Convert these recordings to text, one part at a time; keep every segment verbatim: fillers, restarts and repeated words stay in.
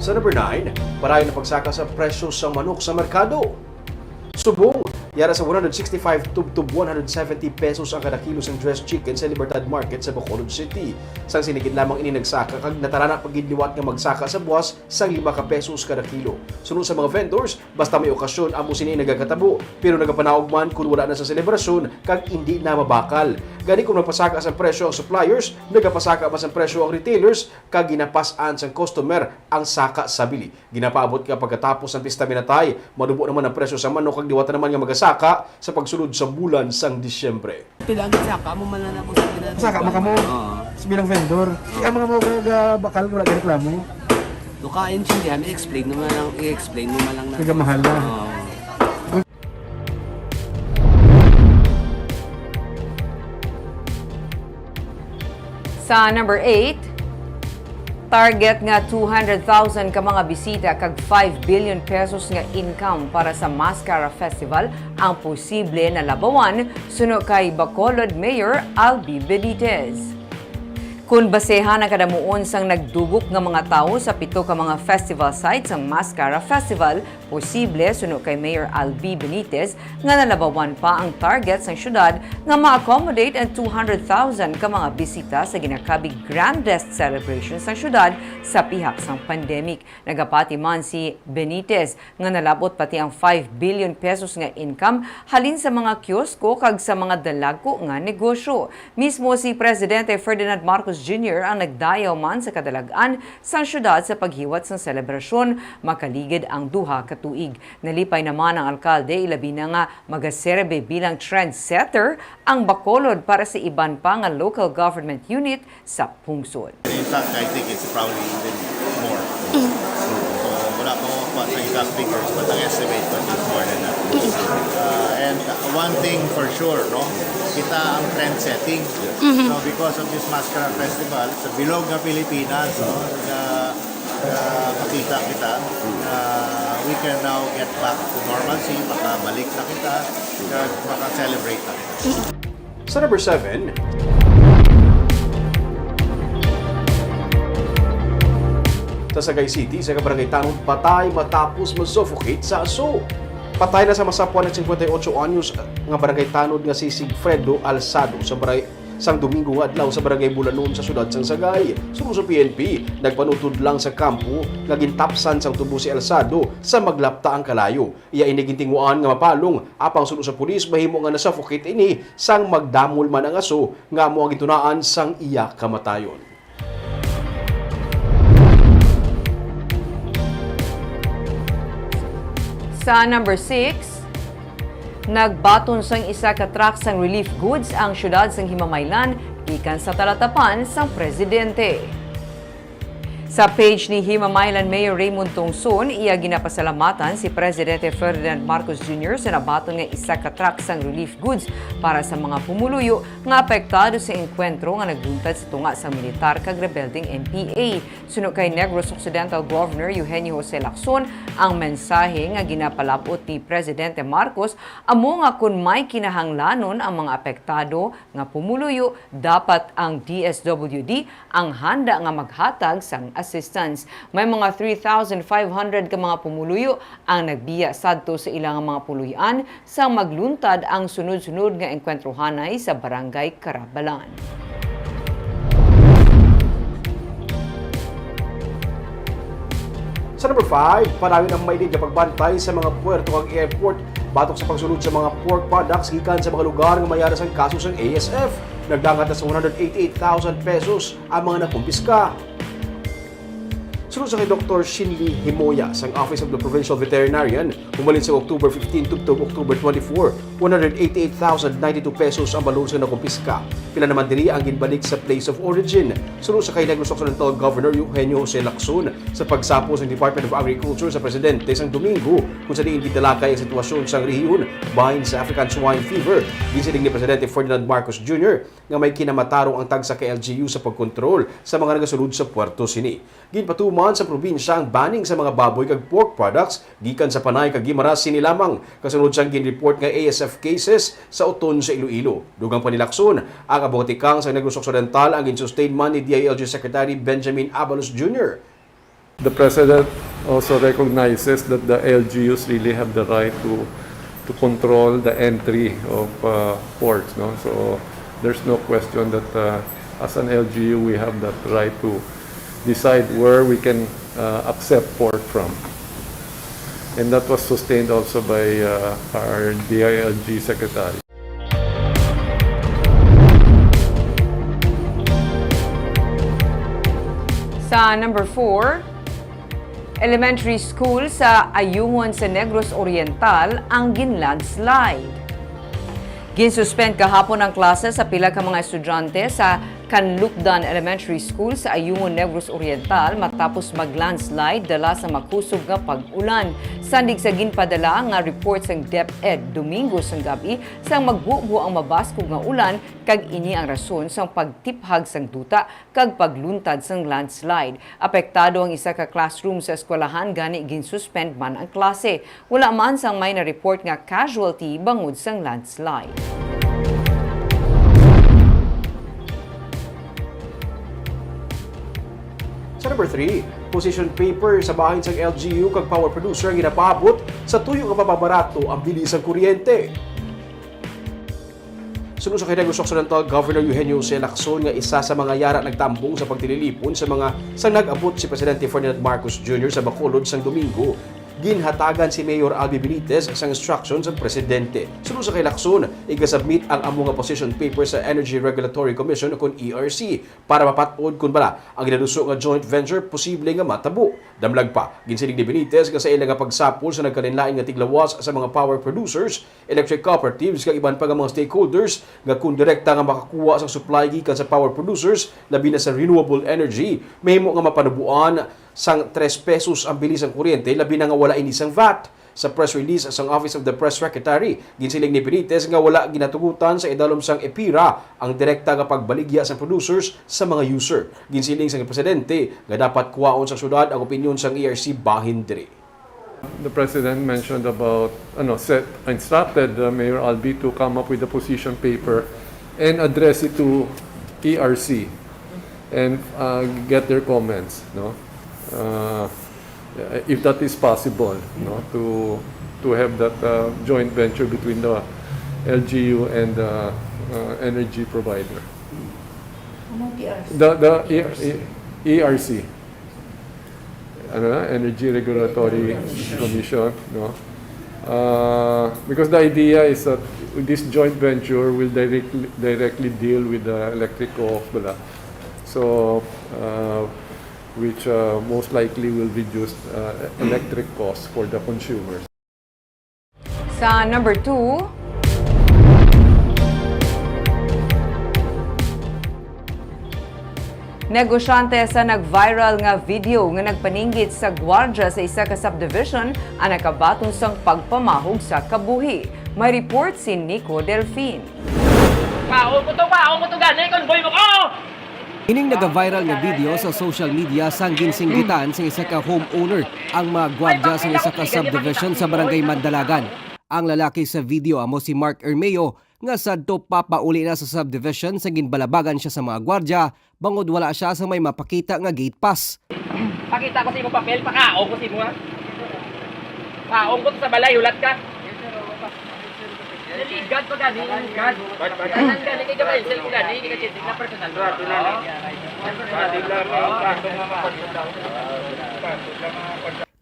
Sa number nine, padayon ang pagsaka sa presyo sa manok sa merkado. Subong, yara sa one hundred sixty-five tubtob one hundred seventy pesos ang kada kilo sang dressed chicken sa Libertad Market sa Bacolod City. Sang sini gid lamang ini nagsaka kag natarana pa gid liwat nga magsaka sa buwas sang lima ka pesos kada kilo. Suno sa mga vendors, basta may okasyon amo sini nagakatabo, pero nagapanaog man kun wala na sa selebrasyon kag indi na mabakal. Gani, kung nagpasaka sang presyo ang suppliers, nagapasaka man sang presyo ang retailers kag ginapas-an sang customer ang saka sa bili. Ginapaabot nga pagkatapos sang Pista Minatay, manubo naman ang presyo sa manok kag liwat naman nga magasaka sa pagsulod sa bulan sang Disyembre. Pila ang gisaka mo man lang ako sa ginagawa? Saka mo kamo? Oo. Sa bilang vendor. Oo. Ang mga mga bakal, wala gani reklamo? Duka, intindihan, i-explain mo man lang, i-explain mo man lang na. Nagamahal na. Oo. Sa number eight, target nga two hundred thousand ka mga bisita kag five billion pesos nga income para sa Mascara Festival ang posible nalabawan, suno kay Bacolod Mayor Albi Benitez. Kon basehan ang kadamuon sang nagdugok nga mga tawo sa pito ka mga festival sites sang Mascara Festival, posible, suno kay Mayor Albi Benitez, nga nalabawan pa ang target sang syudad nga ma-accommodate ang two hundred thousand ka mga bisita sa ginakabig grandest celebration sang syudad sa pihak sang pandemic. Nagapati man si Benitez nga nalab-ot pati ang five billion pesos nga income halin sa mga kiosko kag sa mga dalagko nga negosyo. Mismo si Presidente Ferdinand Marcos Junior ang nagdayaw man sa kadalag-an sang syudad sa paghiwat sang selebrasyon makaligid ang duha ka tuig. Nalipay naman ang alkalde, ilabi na nga magaserbe bilang trendsetter ang Bacolod para sa iban pa nga local government unit sa pungsod. In fact, I think it's probably even more. So, wala pa makuha sa exact figures, but ang estimate ko is more than that. Uh, and one thing for sure, no? Kita ang trend setting. So, because of this Mascara Festival, sa bilog nga Pilipinas, no? Nga, uh, makita kita, uh, we can now get back to normalcy, makabalik na kita, kag maka-celebrate na kita. Sa number seven, sa Sagay City, isa ka barangay tanod patay matapos ma-suffocate sa aso. Patay na sa masapwan ang cincuenta y ocho anyos nga barangay tanod nga si Sigfredo Alsado sa baray-, sang Domingo nga adlaw sa Barangay Bulanon sa siyudad sang Sagay. Suno sa P N P, nagpanutod lang sa kampo nga gintapsan sang tubo si Alsado sa maglapta ang kalayo. Iya ini gintinguan nga mapalong, apang suno sa pulis, mahimo nga na-suffocate ini sang magdamol man ang aso nga amo ang gintunaan sang iya kamatayon. Sa number six, nagbaton sang isa ka truck sang relief goods ang siyudad sang Himamaylan gikan sa talatapan sang presidente. Sa page ni Himamaylan Mayor Raymond Tongson, iya ginapasalamatan si Presidente Ferdinand Marcos Junior sa nabaton nga isa ka truck sang relief goods para sa mga pumuluyo nga apektado sa engkwentro nga nagluntad sa tunga sang militar kag rebeldeng M P A. Suno kay Negros Occidental Governor Eugenio Jose Lacson, ang mensahe nga ginapalab-ot ni Presidente Marcos amo nga kon may kinahanglanon ang mga apektado nga pumuluyo, dapat ang D S W D ang handa nga maghatag sang assistance. May mga three thousand five hundred ka mga pumuluyo ang nagbiya sadto sa ila nga mga puloy-an sang magluntad ang sunod-sunod nga engkwentrohanay sa Barangay Carabalan. Sa number five, padayon ang mainit nga pagbantay sa mga puerto kag airport batok sa pagsulod sa mga pork products gikan sa mga lugar nga may yara sang kaso sang A S F. Nagdangat na sa one hundred eighty-eight thousand pesos ang mga nakumpiska. Suno sa kay Doktor Shinli Himoya sang Office of the Provincial Veterinarian, humalin sa October fifteen tubtob October twenty-four, one hundred eighty-eight thousand ninety-two pesos ang balor sa nakumpiska. Pila naman diri ang ginbalik sa place of origin. Suno sa kay Negros Occidental Governor Eugenio Jose Lacson, sa pagsapol sa Department of Agriculture sa presidente sang Domingo, kung sa diin gintalakay ang sitwasyon sang rehiyon bahin sa African Swine Fever, ginsiling ni Presidente Ferdinand Marcos Junior nga may kinamatarong ang tagsa ka L G U sa pagkontrol sa mga nagasulod sa puerto sini. Ginpatuman sa probinsya ang banning sa mga baboy kag pork products gikan sa Panay kag Guimaras sini lamang, kasunod sang ginreport nga A S F cases sa Oton sa Iloilo. Dugang pa ni Lacson, ang abogatikang sa Negros Occidental ang ginsustain man ni D I L G Secretary Benjamin Abalos Junior. The president also recognizes that the L G Us really have the right to, to control the entry of, uh, ports, no? So there's no question that, uh, as an L G U, we have that right to decide where we can, uh, accept port from. And that was sustained also by, uh, our D I L G secretary. Sa number four, elementary school sa Ayungon sa Negros Oriental ang ginlandslide. Ginsuspend kahapon ang klase sa pila ka mga estudyante sa Canlupdan Elementary School sa Ayungon, Negros Oriental matapos mag-landslide dala sa makusog nga pag-ulan. Sandig sa ginpadala nga report sang DepEd, Domingo sang gab-i sang magbubo ang mabaskog nga ulan, kag ini ang rason sang pagtiphag sang duta kag pagluntad sang landslide. Apektado ang isa ka classroom sa eskwelahan, gani ginsuspend man ang klase. Wala man sang may na-report nga casualty bangod sang landslide. Sa number three, position paper sa bahin sang L G U kag power producer ang ginapaabot sa tuyo nga mapabarato ang bili sang kuryente. Suno sa kay Negros Occidental Governor Eugenio Jose Lacson nga isa sa mga yara nagtambong sa pagtililipon sa mga sang nag-abot si Presidente Ferdinand Marcos Junior sa Bacolod sang Domingo, ginhatagan si Mayor Albee Benitez sang instruction sang presidente. Suno sa kay Lacson, igasubmit ang amo nga position paper sa Energy Regulatory Commission, kon E R C, para mapat-od kon bala ang ginaduso nga joint venture posible nga matabo. Damlag pa, ginsiling ni Benitez nga sa ila nga pagsapol sa nagkalainlain nga tiglawas sa mga power producers, electric cooperatives kag iban pa nga mga stakeholders nga kon direkta nga makakuha sang supply gikan sa power producers, labi na sa renewable energy, mahimo nga mapanuboan sang tres pesos ang bili sang kuryente, labi na nga wala ini sang vat. Sa press release sang Office of the Press Secretary, ginsiling ni Benitez nga wala ginatugutan sa idalom sang EPIRA ang direkta nga pagbaligya sang producers sa mga user. Ginsiling sang presidente nga dapat kuhaon sang syudad ang opinyon sang E R C bahin diri. The president mentioned about, ano, set, instructed, uh, Mayor Albee to come up with a position paper and address it to E R C and, uh, get their comments, no? Uh, if that is possible, no, to, to have that, uh, joint venture between the L G U and the, uh, energy provider. Anong P R C? The, the E- E- E R C, ano na, Energy Regulatory Commission, no? Uh, because the idea is that this joint venture will directly, directly deal with the electric cost, bala. So, uh, which, uh, most likely will reduce, uh, electric costs for the consumers. Sa number two, negosyante sa nag-viral nga video nga nagpaninggit sa gwardya sa isa ka subdivision ang nakabaton sang pagpamahog sa kabuhi. May report si Nico Delfin. Paon ko to, paon ko to gani, convoy mo ko! Ining nagaviral nga video sa social media sang ginsinggitan sang isa ka homeowner ang mga gwardya sang isa ka subdivision sa barangay Mandalagan. Ang lalaki sa video amo si Mark Ermeo nga sadto papauli na sa subdivision sa ginbalabagan siya sa mga gwardya bangod wala siya sa may mapakita nga gate pass. Pakita ko sa imo papel, pakaon ko sa imo ha. Paon ko to sa balay, hulat ka. Naligad pa gani, ligad. Tanan gani kay ka-cancel ko gani, hindi ka cheating na personal.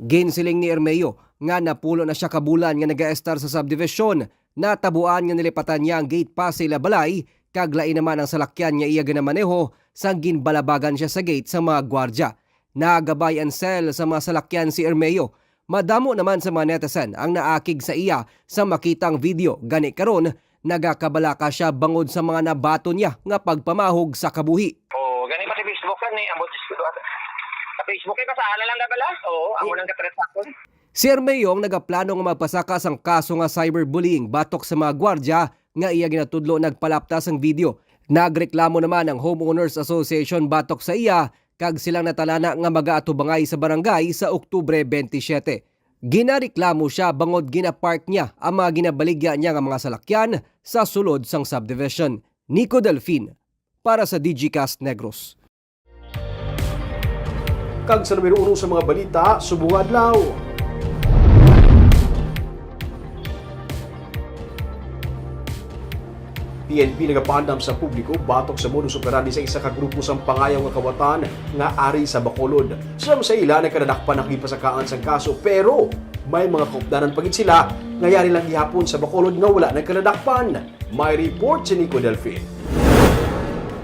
Ginsiling ni Ermeo nga napulo na siya ka bulan nga nagaestar sa subdivision. Natabuan nga nilipatan niya ang gate pass sa ila balay kag lain naman ang salakyan nga iya ginamaneho sang ginbalabagan siya sa gate sa mga gwardya. Nagabay and sell sa mga salakyan si Ermeo. Madamo naman sa mga netizen ang naakig sa iya sa makita ang video, gani karon nagakabalaka siya bangod sa mga nabaton niya nga pagpamahog sa kabuhi. Oh, gani pa sa Facebook kan ni, ambot sa Facebook kay basahan na lang na bala. Oo, amo lang ka-transaction. Si Ermeo ang nagaplano nga magpasaka sang kaso nga cyberbullying batok sa mga gwardya nga iya ginatudlo nagpalapta sang video. Nagreklamo naman ang Homeowners Association batok sa iya kag silang natalana nga magaatubangay sa barangay sa Oktubre twenty-seven. Ginareklamo siya bangod ginapark niya ang mga ginabaligya niya nga mga salakyan sa sulod sang subdivision. Nico Delfin, para sa Digicast Negros. Kag sa numero uno sa mga balita subong nga adlaw. P N P nagapaandam sa publiko batok sa modus operandi sa isa ka grupo sang pangayaw nga kawatan nga ari sa Bacolod. Sang sa ila, nagkadadakpan na gipasakaan sang kaso, pero may mga kaupdanan pa gid sila nga yari lang gihapon sa Bacolod nga wala nagkadadakpan. May report si Nico Delfin.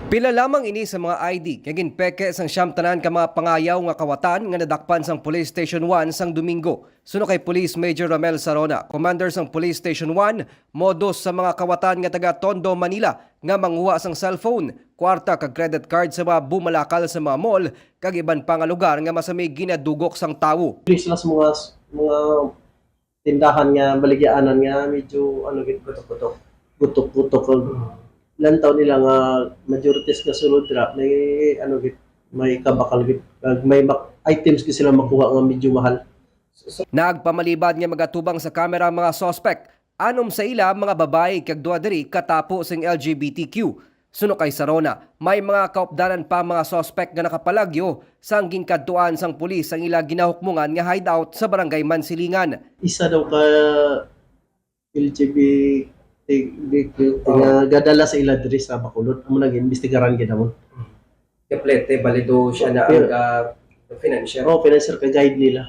Pila lamang ini sa mga I D nga ginpeke sang siyam tanan ka mga pangayaw nga kawatan nga nadakpan sang Police Station one sang Domingo. Suno kay Police Major Romel Sarona, commander sang Police Station one, modus sa mga kawatan nga taga Tondo, Manila, nga manguha sang cellphone, kwarta kag credit card sa mga bumalakal sa mga mall kag iban pa nga lugar nga masami ginadugok sang tawo. Diri sila sa mga, mga tindahan nga baligyaanan nga medyo, ano, gid, gutok-gutok. Gutok-gutok ang lantaw nila nga majorities nga sulod dira may, ano, gid, may kabakal gid, kag may mak-, items gid sila makuha nga medyo mahal. Nagpamalibad nga magatubang sa kamera ang mga suspect. Anom sa ila mga babayi kag duha diri katapo sing L G B T Q. Suno kay Sarona, may mga kaupdanan pa ang mga suspect nga nakapalagyo sang ginkadtuan sang pulis ang ila ginahukmongan nga hideout sa Barangay Mansilingan. Isa daw ka L G B T Q nga gadala sa ila diri sa Bacolod. Amo nag-imbestigaran gid namon. Kaplete, balido siya na ang, ah, financier. Oh, financier ka guide nila.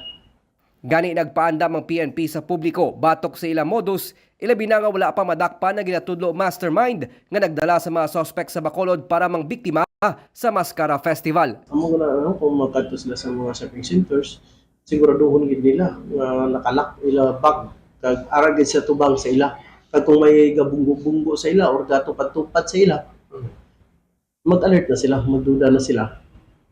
Gani nagpaandam ang P N P sa publiko batok sa ila modus, ilabi na nga wala pa madakpan ang ginatudlo mastermind nga nagdala sa mga suspect sa Bacolod para mangbiktima sa Mascara Festival. Amo na, ano, kung magkadto sila sa mga shopping centers, siguraduhon gid nila nga nakalak ila bag kag ara gid sa tubang sa ila. Kag kung may gabunggo-bunggo sa ila or gatupad-tupad sa ila, mag-alert na sila, magduda na sila.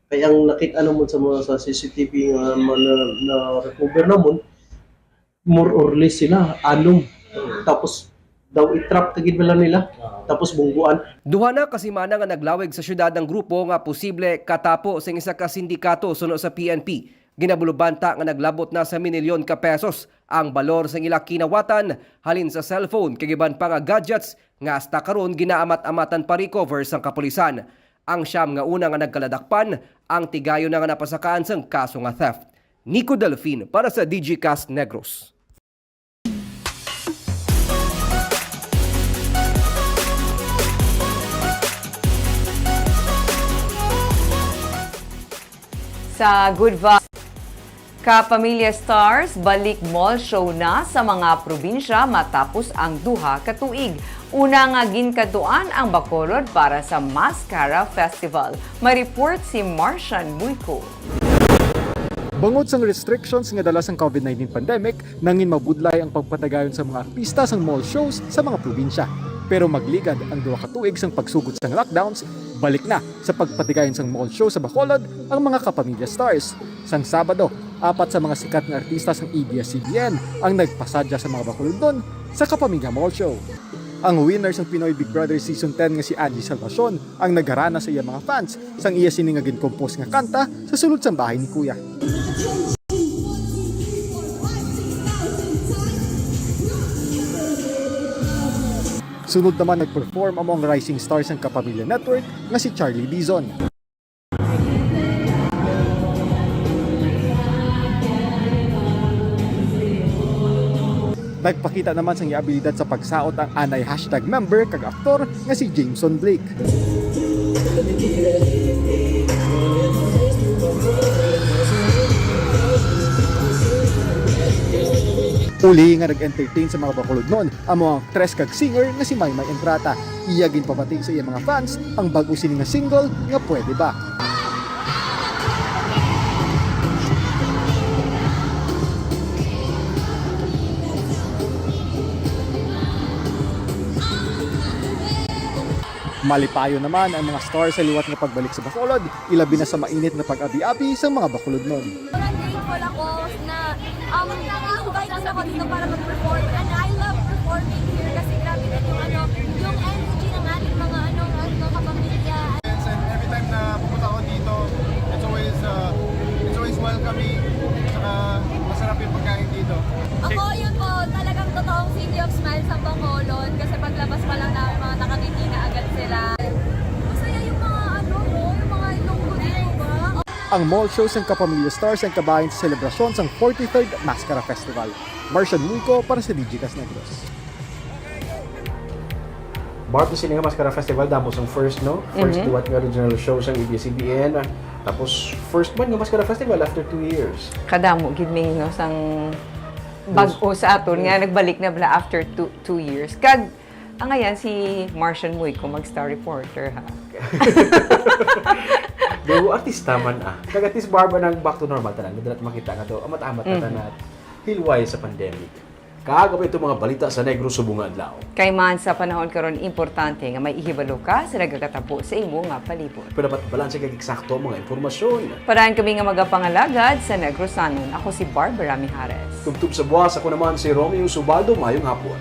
Kay ang nakita namon sa mga, sa C C T V nga ma-, na, na-recover namon, more or less sila, anom. Tapos, daw i-trap ka gid bala nila. Tapos, bungguan. Duha na ka semana nga naglawig sa syudad ang grupo nga posible katapo sing isa ka sindikato suno sa P N P. Ginabulubanta nga naglabot na sa minilyon ka pesos ang balor sang ila kinawatan, halin sa cellphone kag iban pa nga gadgets nga hasta karon ginaamat-amatan pa recover sang kapulisan. Ang siyam nga una nga nagkaladakpan, ang tigayon na nga napasakaan sang kaso nga theft. Nico Delfin para sa Digicast Negros. Sa Good Vibes, Kapamilya Stars, balik mall show na sa mga probinsya matapos ang duha ka tuig. Una nga ginkadtuan ang Bacolod para sa Mascara Festival. May report si Martian Buyco. Bangod sang restrictions nga dala sang COVID nineteen pandemic, nangin mabudlay ang pagpatigayon sa mga artista sang mall shows sa mga probinsya. Pero magligad ang duha ka tuig sang pagsugod sang lockdowns, balik na sa pagpatigayon sang mall show sa Bacolod ang mga Kapamilya Stars. Sang Sabado, apat sa mga sikat nga artista sang A B S C B N ang nagpasadya sa mga Bacolodnon sa Kapamilya Mall Show. Ang winner sang Pinoy Big Brother Season ten nga si Angie Salvacion ang nagharana sa iya mga fans sang iya sini nga ginkompos nga kanta sa sulod sang bahay ni Kuya. Sunod naman nag-perform amo ang rising star sang Kapamilya Network nga si Charlie Dizon. Nagpakita naman sang iya abilidad sa pagsaot ang anay hashtag member kag aktor nga si Jameson Blake. Uli nga nag-entertain sa mga Bacolodnon, amo ang aktres kag singer nga si Maymay Entrata. Iya ginpamati sa iya mga fans ang bag-o sini nga single nga Pwede Ba. Malipayon naman ang mga star sa liwat nga pagbalik sa Bacolod, ilabi na sa mainit nga pag-abi-abi sang mga Bacolodnon. Sobrang grateful ako na, um, na-invite din ako dito para mag-perform. And I love performing here kasi grabe din yung, ano, yung energy ng ating mga, ano, mga kapamilya. And every time na pumunta ako dito, it's always, uh, it's always welcoming, tsaka masarap yung pagkain dito. Ako, yun po, talagang totoong City of Smiles ang Bacolod kasi paglabas pa lang namin, mga nakangiti na agad sila. Masaya yung mga, ano, no, yung mga Ilonggo dito ba? Ang mall show sang Kapamilya Stars ang kabahin sa selebrasyon sang forty-third Mascara Festival. Marcian Muico para sa Digikas Negros. Barbara, sini nga Mascara Festival, damo sang first, no? First Mhm. duwat nga regional show sang A B S C B N. Tapos, first man nga Mascara Festival after two years. Kadamo gid mi, no, sang bag-o sa aton nga Yes. nagbalik na bala after two, two years. Kag, ang ayan, si Marcian Muico mag-star reporter, ha? Pero artista man, ah. Kag at least, Barbara, nang back to normal tanan. Madali makita nga to. Amat-amat na Mhm. tanan. Hilway sa pandemic. Kag amo itong mga balita sa Negros subong nga adlaw. Kay man sa panahon karon, importante nga may ihibalo ka sa nagakatapo sa imo nga palibot. Pero dapat balanse kag eksakto ang mga impormasyon. Parahan kami nga magapangalagad sa Negrosanon. Ako si Barbara Mijares. Tubtob sa buwas, ako naman si Romeo Subaldo. Mayong hapon.